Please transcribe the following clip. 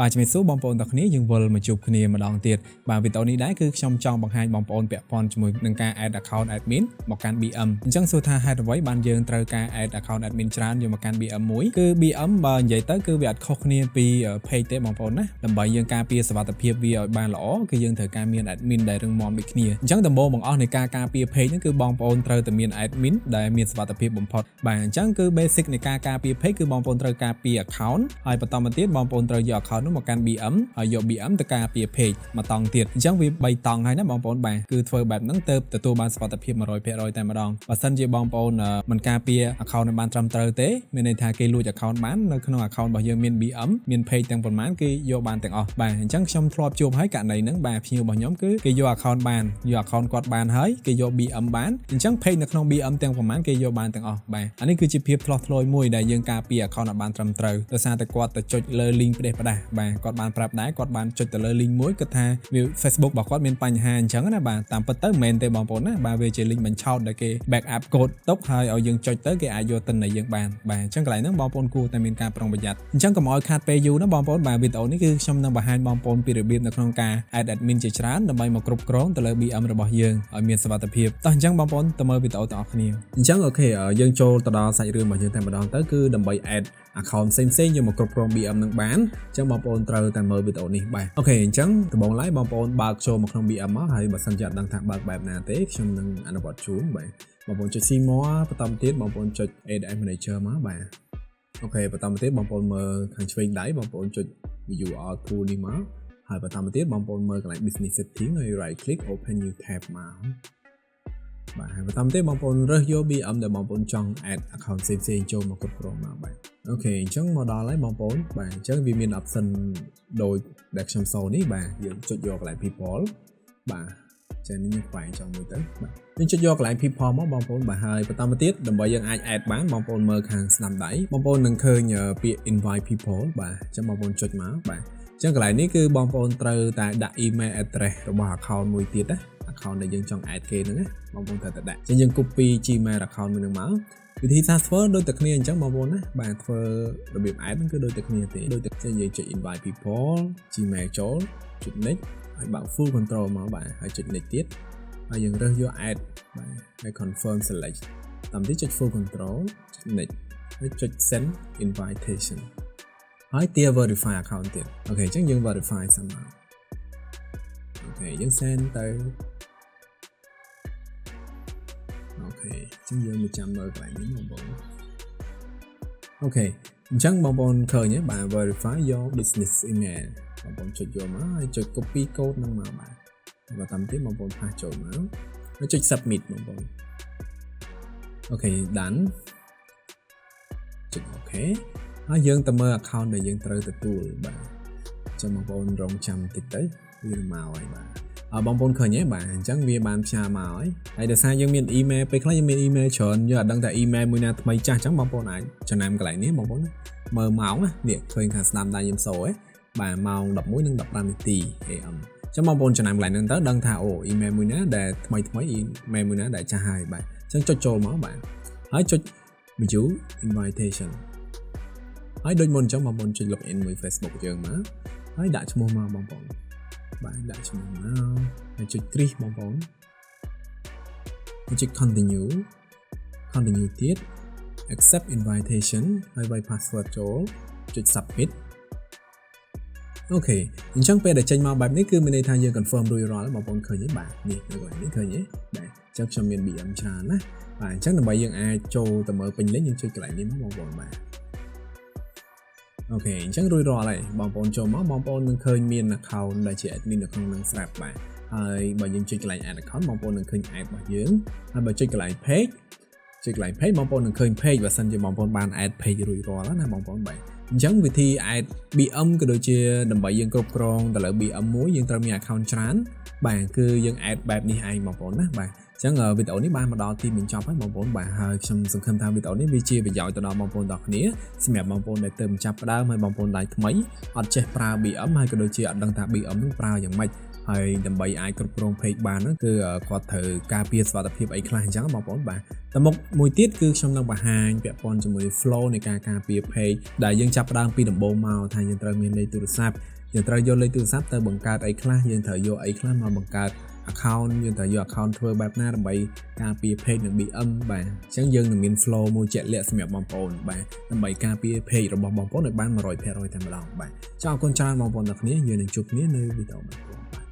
បាទជំរាបសួរបងប្អូនទាំងគ្នាយើងវិលមកជួបគ្នាម្ដងទៀតបាទវីដេអូនេះដែរគឺខ្ញុំចង់បង្ហាញបងប្អូនពាក់ព័ន្ធជាមួយនឹងការ add account admin មកកាន់ BM អញ្ចឹងសួរថាហេតុអ្វីបានយើងត្រូវការ add account admin ច្រើនយកមកកាន់ BM មួយគឺ BM បើនិយាយទៅគឺវាអត់ខុសគ្នាពី page ទេបងប្អូនណាដើម្បីយើងការពារសុវត្ថិភាពវាឲ្យបានល្អគឺយើងត្រូវការមាន admin ដែលរឹងមាំដូចគ្នាអញ្ចឹងដំបូងបង្អស់នៃការការពារ page ហ្នឹងគឺបងប្អូនត្រូវតែមាន admin ដែលមានសុវត្ថិភាពបំផុតបាទអញ្ចឹងគឺ basic នៃការការពារ page គឺបងប្អូនត្រូវការពារ account ហើយបន្តមកទៀតបងប្អូនត្រូវយក account នោះមកកាន់ BM ហើយយក BM ទៅការពារ page មួយតង់ទៀតអញ្ចឹងវា3តង់ហើយណាបងប្អូនបាទគឺធ្វើបែបហ្នឹងទៅទទួលបានសុវត្ថិភាព100%តែម្ដងបើសិនជាបងប្អូនមិនការពារ account ឲ្យបានត្រឹមត្រូវទេមានន័យថាគេលួច account បាននៅក្នុង account របស់យើងមាន BM មាន page ទាំងប៉ុន្មានគេយកបានទាំងអស់បាទអញ្ចឹងខ្ញុំធ្លាប់ជួបហើយករណីហ្នឹងបាទភ្ញៀវរបស់ខ្ញុំគឺគេយក account បានយក account គាត់បានហើយគេយក BM បានអញ្ចឹង page នៅក្នុង BM ទាំងប៉ុន្មានគេយកបានទាំងអស់បាទអានេះគឺជាភាពឆ្លោះឆ្លយមួយដែលយើងការពារ account ឲ្យបានត្រឹមត្រូវដោយសារតែគាត់ទៅចុចលើ link ផ្ដេសផ្ដាស់បាទគាត់បានប្រាប់ដែរគាត់បានចុចទៅលើ link មួយគាត់ថាវា Facebook របស់គាត់មានបញ្ហាអញ្ចឹងណាបាទតាមពិតទៅមិនមែនទេបងប្អូនណាបាទវាជា link បញ្ឆោតដែលគេ backup code ទុកហើយឲ្យយើងចុចទៅគេអាចយកទិន្នន័យយើងបានបាទអញ្ចឹងកន្លែងហ្នឹងបងប្អូនគួរតែមានការប្រុងប្រយ័ត្នអញ្ចឹងកុំឲ្យខាតពេលយូរណាបងប្អូនបាទវីដេអូនេះគឺខ្ញុំនឹងបង្ហាញបងប្អូនពីរបៀបនៅក្នុងការ add admin ជាច្រើនដើម្បីមកគ្រប់គ្រងទៅលើ BM របស់យើងឲ្យមានសុវត្ថិភាពតោះអញ្ចឹងបងប្អូនទៅមើលវីដេអូទាំងអស់គ្នាអញ្ចឹង OK យើងចូលទៅដល់សាច់រឿងរបស់យើងតែម្ដងទៅគឺដើម្បី add account ផ្សេងផ្សេងៗយកមកគ្រប់គ្រង BM នឹងបានអញ្ចឹងបងប្អូនត្រូវតែមើលវីដេអូនេះបាទ OK អញ្ចឹងដំបូងឡើយបងប្អូនបើកចូលមកក្នុង BM មកហើយបើសិនជាអត់ដឹងថាបើកបែបណាទេខ្ញុំនឹងអនុវត្តជូនបាទបងប្អូនចុច See more បន្តមកទៀតបងប្អូនចុច ADS Manager មកបាទ OK បន្តមកទៀតបងប្អូនមើលខាងឆ្វេងដៃបងប្អូនចុច View All Tool នេះមកហើយបន្តមកទៀតបងប្អូនមើលកន្លែង Business Setting ហើយ right click open new tab មកបាទហើយបន្តមកទៀតបងប្អូនរើសយក BM ដែលបងប្អូនចង់ add account ផ្សេងៗចូលមកគ្រប់គ្រងមកបាទ OK អញ្ចឹងមកដល់ហើយបងប្អូនបាទអញ្ចឹងវាមាន option ដូចដែលខ្ញុំសូនេះបាទយើងចុចយកកន្លែង people បាទចានេះខ្ញុំខ្វែងចង់មួយទៅបាទយើងចុចយកកន្លែង people មកបងប្អូនបាទហើយបន្តមកទៀតដើម្បីយើងអាច add បានបងប្អូនមើលខាងស្ដាំដៃបងប្អូននឹងឃើញពាក្យ invite people បាទអញ្ចឹងបងប្អូនចុចមកបាទអញ្ចឹងកន្លែងនេះគឺបងប្អូនត្រូវតែដាក់ email address របស់ account មួយទៀតណា account ដែលយើងចង់ add គេហ្នឹងណាបងប្អូនត្រូវតែដាក់អញ្ចឹងយើង copy Gmail account មួយហ្នឹងមកវិធីសាស្ត្រធ្វើដូចតែគ្នាអញ្ចឹងបងប្អូនណាបាទធ្វើរបៀប add ហ្នឹងគឺដូចតែគ្នាទេដូចតែយើងចុច invite people Gmail ចូលចុច next ហើយបើក full control មកបាទហើយចុច next ទៀតហើយយើងរើសយក add បាទហើយ confirm select តាមទីចុច full control ចុច next ហើយចុច send invitation ហើយទា verify account ទៀត OK អញ្ចឹងយើង verify សិនមក OK យើង send ទៅ OK អញ្ចឹងយើងមកចាំមើលកន្លែងនេះបងប្អូន OK អញ្ចឹងបងប្អូនឃើញទេបាទ verify your business email បងប្អូនចុចយកមកហើយចុច copy code ហ្នឹងមកបាទហើយតាមទៀតបងប្អូន paste ចូលមកហើយចុច submit បងប្អូន OK done ចុច OK ហើយយើងទៅមើល account ដែលយើងត្រូវទទួលបាទអញ្ចឹងបងប្អូនរងចាំបន្តិចទៅវានឹងមកហើយបាទអើបងប្អូនឃើញទេបាទអញ្ចឹងវាបានផ្ញើមកហើយហើយដោយសារយើងមាន email ពេលខ្លះយើងមាន email ច្រើនយើងអត់ដឹងថា email មួយណាថ្មីចាស់អញ្ចឹងបងប្អូនអាចចំណាំកន្លែងនេះបងប្អូនណាមើលម៉ោងណានេះឃើញខាងស្ដាំដៃខ្ញុំសូហ៎បាទម៉ោង11:15នាទី AM អញ្ចឹងបងប្អូនចំណាំកន្លែងហ្នឹងទៅដឹងថាអូ email មួយណាដែលថ្មីថ្មី email មួយណាដែលចាស់ហើយបាទអញ្ចឹងចុចចូលមកបាទហើយចុច view invitation ហើយដូចមុនអញ្ចឹងបងប្អូនចុច login មួយ Facebook យើងមកហើយដាក់ឈ្មោះមកបងប្អូនបាទដាក់ឈ្មោះមកហើយចុច create បងប្អូនហើយចុច continue continue ទៀត accept invitation ហើយវាយ password ចូលចុច submit OK អញ្ចឹងពេលដែលចេញមកបែបនេះគឺមានន័យថាយើង confirm រួចរាល់បងប្អូនឃើញទេបាទនេះនៅកន្លែងនេះឃើញទេបាទអញ្ចឹងខ្ញុំមាន BM ច្រើនណាបាទអញ្ចឹងដើម្បីយើងអាចចូលទៅមើលពេញលេញយើងចុចកន្លែងនេះមកបងប្អូនបាទ OK អញ្ចឹងរួចរាល់ហើយបងប្អូនចូលមកបងប្អូននឹងឃើញមាន account ដែលជា admin នៅក្នុងនឹងស្រាប់បាទហើយបើយើងចុចកន្លែង add account បងប្អូននឹងឃើញ add របស់យើងហើយបើចុចកន្លែង page ចុចកន្លែង page បងប្អូននឹងឃើញ page បើសិនជាបងប្អូនបាន add page រួចរាល់ណាបងប្អូនបាទអញ្ចឹងវិធី add BM ក៏ដូចជាដើម្បីយើងគ្រប់គ្រងទៅលើ BM មួយយើងត្រូវមាន account ច្រើនបាទគឺយើង add បែបនេះឯងបងប្អូនណាបាទ អញ្ចឹងវីដេអូនេះបានមកដល់ទីបញ្ចប់ហើយបងប្អូនបាទហើយខ្ញុំសង្ឃឹមថាវីដេអូនេះវាជាប្រយោជន៍ទៅដល់បងប្អូនទាំងគ្នាសម្រាប់បងប្អូនដែលទើបចាប់ផ្ដើមហើយបងប្អូនដៃថ្មីអត់ចេះប្រើ BM ហើយក៏ដូចជាអត់ដឹងថា BM នឹងប្រើយ៉ាងម៉េចហើយដើម្បីអាចគ្រប់គ្រង page បានហ្នឹងគឺគាត់ត្រូវការពារសុវត្ថិភាពអីខ្លះអញ្ចឹងបងប្អូនបាទតមុខមួយទៀតគឺខ្ញុំនឹងបង្ហាញពាក់ព័ន្ធជាមួយ flow នៃការការពារ page ដែលយើងចាប់ផ្ដើមពីដំបូងមកថាយើងត្រូវមានលេខទូរស័ព្ទយើងត្រូវយកលេខទូរស័ព្ទទៅបង្កើតអីខ្លះយើងត្រូវយកអីខ្លះមកបង្កើត account យើងត្រូវយក account ធ្វើបែបណាដើម្បីការពារ page និង BM បាទអញ្ចឹងយើងនឹងមាន flow មួយជាក់លាក់សម្រាប់បងប្អូនបាទដើម្បីការពារ page របស់បងប្អូនឲ្យបាន100%តែម្ដងបាទចង់អរគុណច្រើនបងប្អូនទាំងគ្នាយើងនឹងជួបគ្នានៅវីដេអូបន្ទាប់បាទ។